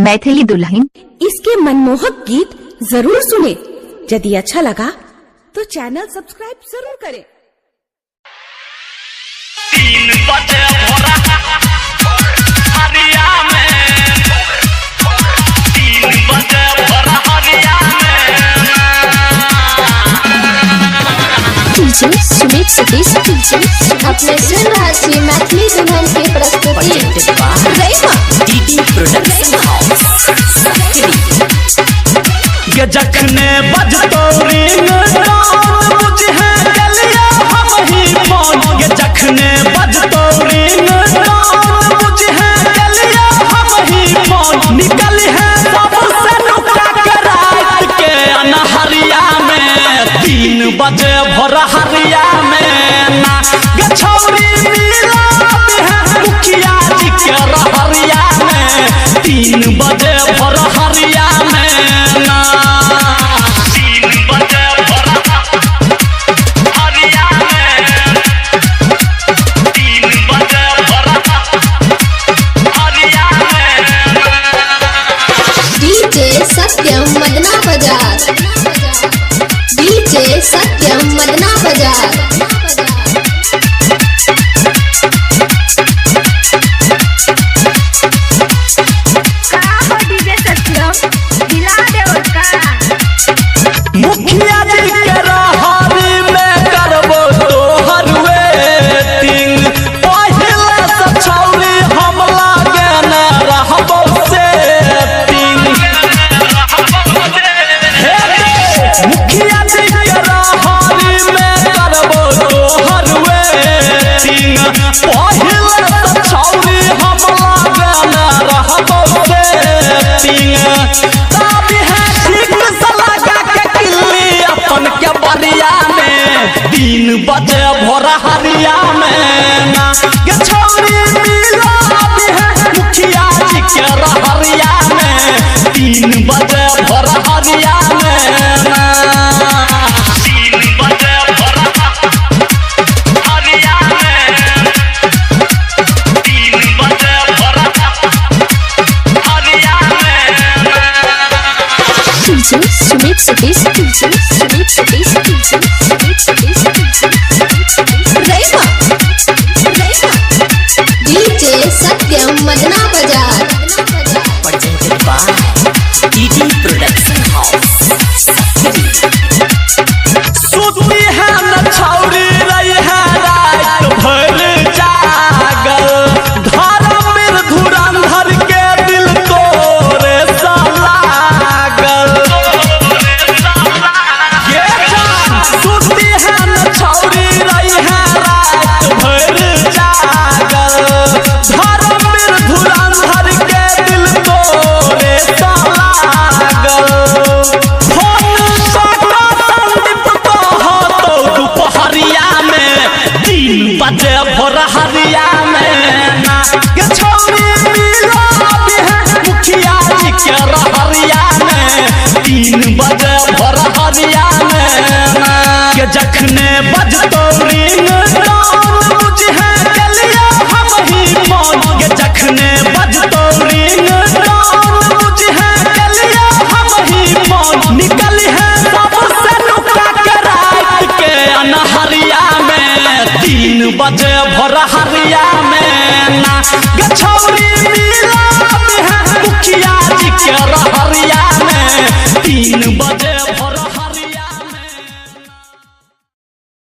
मैथिली दुल्हन। इसके मनमोहक गीत जरूर सुने। यदि अच्छा लगा तो चैनल सब्सक्राइब जरूर करें। 3 बजे भोरा हरिया में, 3 बजे भोरा हरिया में। डीजे सुमित सतीश, डीजे अपने सुन रहल छी मैथिली दुल्हन के प्रस्तुति। रैमा डीडी प्रोडक्शन हाउस सकरी। के जखने बजतो रिंग टोन बुझे गलिया हम ही फोन। के जखने बजतो रिंग टोन बुझे गलिया हम ही फोन। निकल है सबसे नुका के रात के अनहरिया में, 3 बजे भोर हरिया में ना। गछौरी मिला है मुखिया जी के रहरिया में, 3 बजे भोर हरिया में ना। 3 बजे भोर हरिया में, 3 बजे भोर हरिया में। डीजे सत्यम मदना बाजार, डीजे सत्यम मदना बाजार। मुखिया जी के रहरी में करबो तोहर वेटिंग। पहिले से छौरी हम लागे न रहबो सेटिंग। हे रे, मुखिया जी के रहरी में करबो तोहर वेटिंग। पहिले से छौरी हम लागे न रहबो सेटिंग। अपन के बरिया में 3 बजे भोर हरिया में ना। के छौरी मिला है मुखिया जी के रहरिया में, 3 बजे भोर हरिया में ना। 3 बजे भोर हरिया में, 3 बजे भोर हरिया में। DJ Sumit Satish, DJ Sumit Satish, DJ Sumit Satish, DJ Raima Raima. DJ Satyam Madna बाजार। Presented by DD production house Sakri. सुती है न छौरी रही है रात भर जागल। धर्मवीर धुरंधर के दिल तोरे सा लागल। ये जान सुती है न छौरी रही है रात भर जागल। धर्मवीर धुरंधर के दिल तोरे सा लागल। फोन काका संदीप कहतो दुपहरिया में, 3 बजे भोर हरिया में ना। के छौरी मिला है मुखिया जी के रहरिया में, 3 बजे भोर हरिया में ना। के जखने बजतो